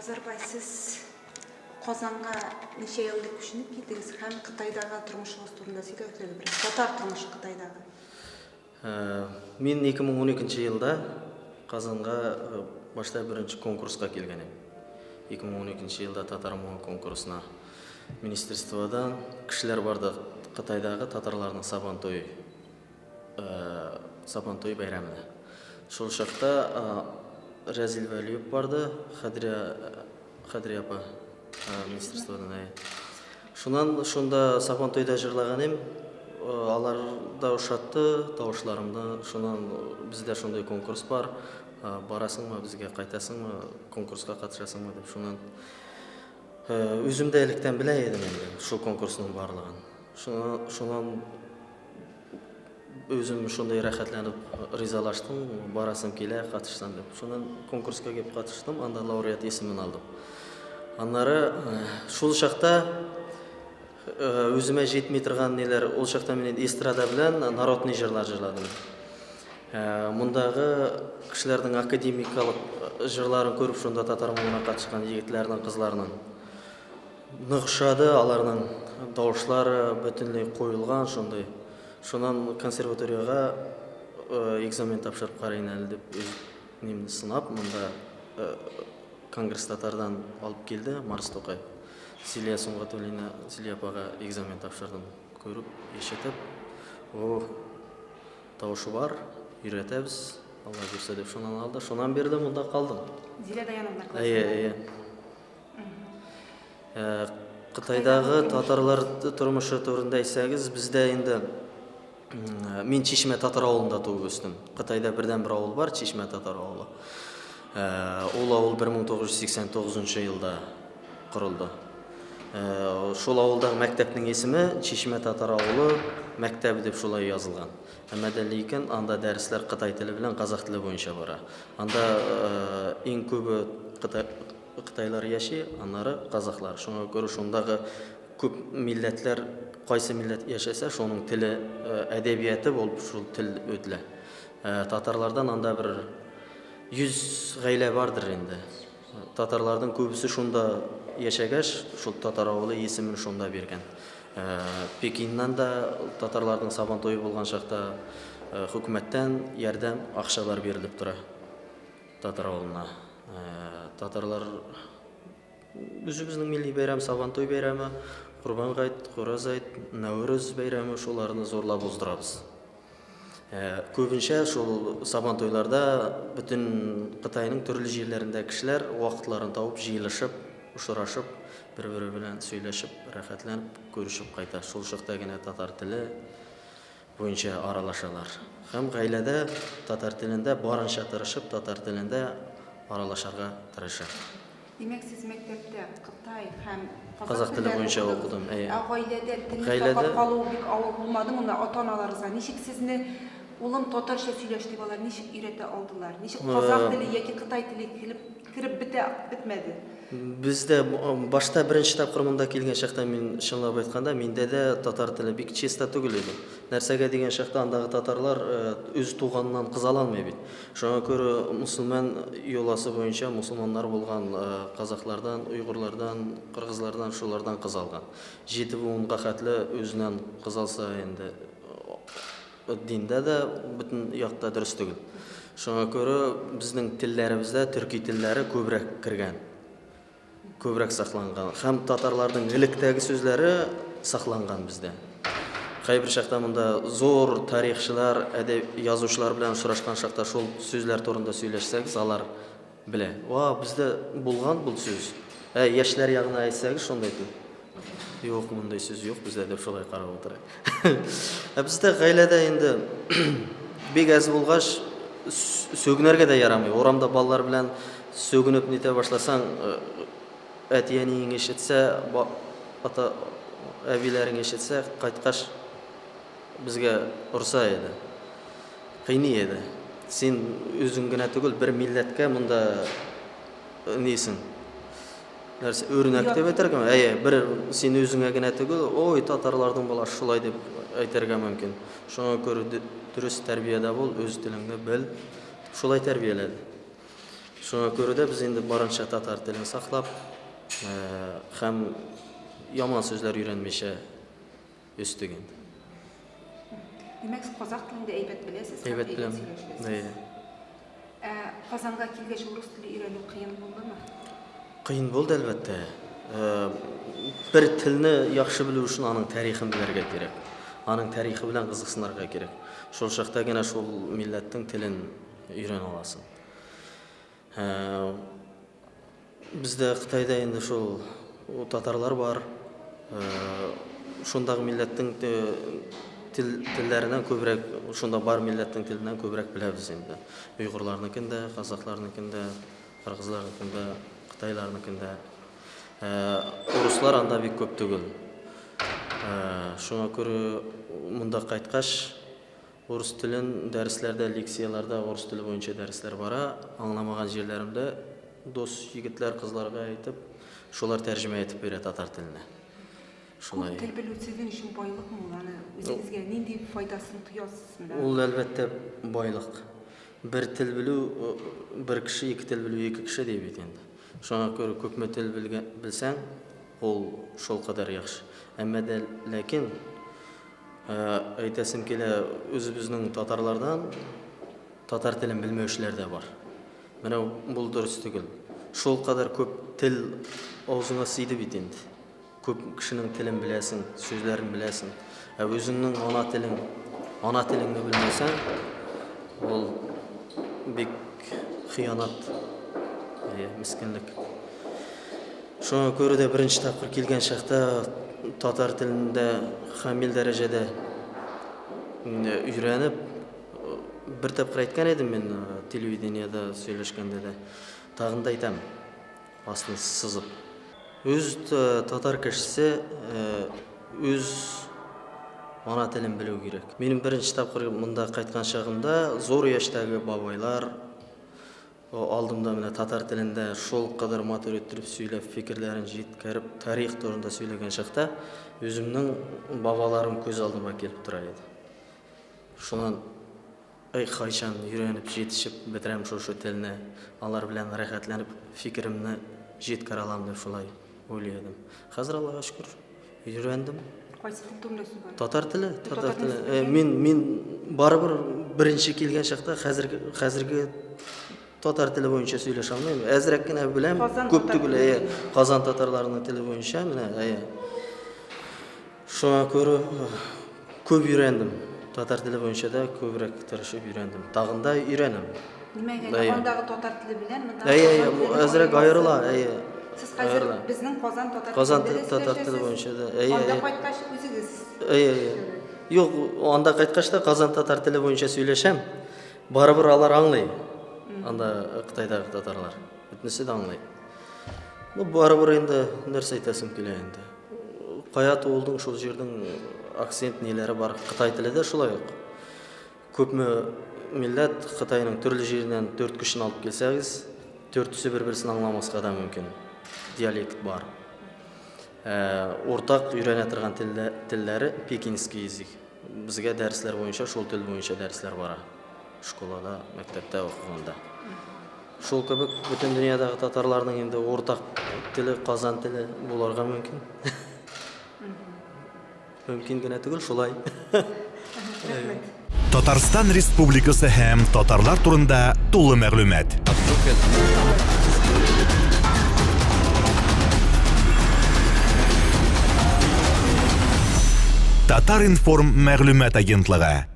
Базарбай, сез Казанга ничә ел элек күченеп килдегез һәм Кытайдагы тормышыгыз турында сөйләгез әле бераз. Татар тормышы Кытайдагы. Мин 2012 елда Казанга башта беренче конкурска килгән идем. 2012 елда Татар моңы конкурсына министерстводан кешеләр барды Кытайдагы татарларның Сабан туе Сабан туе бәйрәменә. Шул чакта Рәзил Вәлиев барды, Хәдрия Хәдрия апа министерстводан. Шуннан шунда Сабан туйда җырлаган идем. Алар да ошатты тавышларымны. Шуннан бездә шундый конкурс бар. Барасыңмы безгә, кайтасыңмы, конкурска катышасыңмы дип. Шуннан үзем дә электән белә идем инде шул конкурсның барлыгын. Шуннан Үзем шундый рәхәтләнеп ризалаштым, барасым килә, катышсам дип. Шуннан конкурска килеп катыштым, анда лауреат исемен алдым. Аннары шул чакта үземә җитми торган ниләр, ул чакта мин инде эстрада белән народный җырлар җырладым. Мондагы кешеләрнең академикалык җырларын күреп, шунда татар моңына катышкан егетләрнең, кызларның Нык ошады, аларның тавышлары бөтенләй куелган шундый. Шуннан консерваториягә экзамен тапшырып карыйм әле дип үз немне сынап, монда Конгресс татардан алып килде Марс Тукай. Зилия Сөнгатуллина, Зилия апага экзамен тапшырдым. Күреп, ишетеп, о, тавышы бар, өйрәтәбез, Алла бирсә дип шуннан алды. Шуннан бирле монда калдым. Зилә Даяновна классында. Әйе, әйе. Кытайдагы татарлар тормышы турында әйтсәгез, бездә инде мин Чишмә татар авылында туып үстем. Кытайда бердән-бер авыл бар, Чишмә татар авылы. Ул авыл 1989 елда корылды. Шул авылдагы мәктәпнең исеме Чишмә татар авылы мәктәбе дип шулай язылган. Әмма дә ләкин анда дәресләр кытай теле белән казах теле буенча бара. Анда иң күбе кытай Кытайлар яши, аннары казахлар. Шуңа күрә шундагы күп милләтләр, кайсы милләт яшәсә, шуның теле, әдәбияты булып шул тел үтелә. Татарлардан анда бер 100 гаилә бардыр инде. Татарларның күбесе шунда яшәгәч, шул татар авылы исемен шунда биргән. Пекиннан да татарларның Сабан туе булган чакта хөкүмәттән ярдәм, акчалар бирелеп тора татар авылына. Татарлар үзебезнең милли бәйрәм, Сабантуй бәйрәме, Корбан гает, Кураз айт, Нәүрүз бәйрәме, шуларны зурлап уздырабыз. Күбенчә шул Сабантуйларда бөтен Кытайның төрле җирләрендә кешеләр вакытларын табып, җыелышып, очрашып, бер-бере белән сөйләшеп, рәхәтләнеп күрешеп кайта. Шул чакта генә татар теле буенча аралашалар. Һәм гаиләдә татар телендә барынча тырышып татар телендә аралашырга тырыша. Димәк, сез мәктәптә кытай һәм казах теле буенча укыдым, әйе. Ә гаиләдә телне саклап калу бик авыр булмадымы? Менә ата-аналарыгызга ничек сезне, улым, татарча сөйләш дип алар ничек өйрәтә алдылар? Ничек казах теле яки кытай теле килеп кереп бетә бетмәде? Бездә башта беренче тапкыр монда килгән чакта мин чынлап әйткәндә миндә дә татар теле бик чиста түгел иде. Нәрсәгә дигән чакта андагы татарлар үз туганнан кызаланмый бит. Шуңа күрә мусульман йоласы буенча мусульманнар булган казахлардан, уйгурлардан, кыргызлардан шулардан кыз алган. Җиде буынга хәтле үзеннән кыз алса инде диндә дә бөтен якта дөрес түгел. Шуңа күрә безнең телләребездә төрки телләре күбрәк кергән, күбрәк сакланган. Һәм татарларның электәге сүзләре сакланган бездә. Кайбер чакта монда зур тарихчылар, әдәб язучылар белән очрашкан чакта шул сүзләр турында сөйләшсәгез, алар Белә. Ва, бездә булган бул сүз. Ә яшьләр ягына әйтсәгез, шундый тел. Юк, мондый сүз юк бездә дип шулай карап утыра. Ә бездә гаиләдә инде бик әз булгач, сүгенергә дә ярамый. Урамда балалар белән сүгенеп нитә башласаң, әти-әниең ишетсә, ата әбиләрең ишетсә, кайткач безгә орса иде. Кыйный иде. Син үзең генә түгел, бер милләткә монда нисең? Нәрсә, үрнәк дип әйтергәме? Әйе, бер син үзеңә генә түгел, ой, татарларның баласы шулай дип әйтергә мөмкин. Шуңа күрә дөрес тәрбиядә бул, үз телеңне бел. Шулай тәрбияләде. Шуңа күрә дә без инде барынча татар телен саклап һәм яман сүзләр өйрәнмичә үстек инде. Димәк, сез казах телен дә әйбәт беләсез һәм әйбәт беләм. сөйләшәсез. Ә Казанга килгәч урыс теле өйрәнү кыен булдымы? Кыен булды, әлбәттә. Бер телне яхшы белү өчен аның тарихын белергә кирәк. Аның тарихы белән кызыксынырга кирәк. Шул чакта генә шул милләтнең телен өйрәнә аласың. Бездә Кытайда инде шул татарлар бар. Шундагы милләтнең тел телләреннән күбрәк, шунда бар милләтнең теленнән күбрәк беләбез инде. Уйгырларныкын да, казахларныкын да, кыргызларныкын да, кытайларныкын да. Урыслар анда бик күп түгел. Шуңа күрә монда кайткач, Урыс телен дәресләрдә, лекцияләрдә урыс теле буенча дәресләр бара. Аңламаган җирләремдә дус егетләр, кызларга әйтеп, шулар тәрҗемә итеп бирә татар теленә. Шулай. Күп тел белү сезнең өчен байлыкмы ул? Аны үзегезгә нинди файдасын тоясыз менә? Ул, әлбәттә, байлык. Бер тел белү, бер кеше, ике тел белү, ике кеше ди бит инде. Шуңа күрә күпме тел белсәң, ул шулкадәр яхшы. Әмма дә ләкин Әйтәсем килә, үзебезнең татарлардан татар телен белмәүчеләр дә бар. Менә бу дөрес түгел. Шул кадәр күп тел авызыңа сыйды бит инде. Күп кешенең телен беләсең, сүзләрен беләсең. Ә үзеңнең ана телең, ана телеңне белмәсәң, ул бик хыянат, мескенлек. Шуңа күрә дә беренче тапкыр килгән чакта татар телендә камил дәрәҗәдә өйрәнеп, бер тапкыр әйткән идем мин телевидениедә сөйләшкәндә дә, тагын да әйтәм, астын сызып. Үз татар кешесе үз ана телен белү кирәк. Минем беренче тапкыр монда кайткан чагымда зур яшьтәге бабайлар Алдымда менә татар телендә шулкадәр матур иттереп сөйләп, фикерләрен җиткереп, тарих турында сөйләгән чакта үземнең бабаларым күз алдыма килеп тора иде. Шуннан эй, кайчан өйрәнеп җитешеп бетерәм шушы телне, алар белән рәхәтләнеп фикеремне җиткерә алам дип шулай уйлый идем. Хәзер Аллага шөкер, өйрәндем. Кайсы тел турында сүз бара? Татар теле, татар теле. Э, мин мин барыбер беренче килгән чакта хәзерге хәзерге татар теле буенча сөйләшә алмыйм. Әзрәк кенә беләм, күп түгел, әйе. Казан татарларының теле буенча менә, әйе. Шуңа күрә күп өйрәндем. Татар теле буенча да күбрәк тырышып өйрәндем. Тагын да өйрәнәм. Димәк, әле андагы татар теле белән мондагы Әйе, әйе, бу әзрәк аерыла, әйе. Сез хәзер безнең Казан татар Казан татар теле буенча да. Әйе. Анда кайткач үзегез. Әйе, әйе. Юк, анда кайткач та Казан татар теле буенча сөйләшәм. Барыбер алар аңлый. Анда Кытайдагы татарлар. Бөтенесе дә аңлый. Ну, барыбер инде нәрсә әйтәсем килә инде. Кая туылдың, шул җирнең акцент ниләре бар. Кытай теле дә шулай ук. Күпме милләт Кытайның төрле җиреннән дүрт кешене алып килсәгез, дүртесе бер-берсен аңламаска да мөмкин. Диалект бар. Ә, уртак өйрәнә торган телләре пекинский язык. Безгә дәресләр буенча шул тел буенча дәресләр бара. Школада, мәктәптә укыганда. Шул кебек бөтен дөньядагы татарларның инде уртак теле Казан теле булырга мөмкин. Мөмкин генә түгел, шулай. Рәхмәт. Татарстан Республикасы һәм татарлар турында тулы мәгълүмат. Татар-информ мәгълүмат агентлыгы.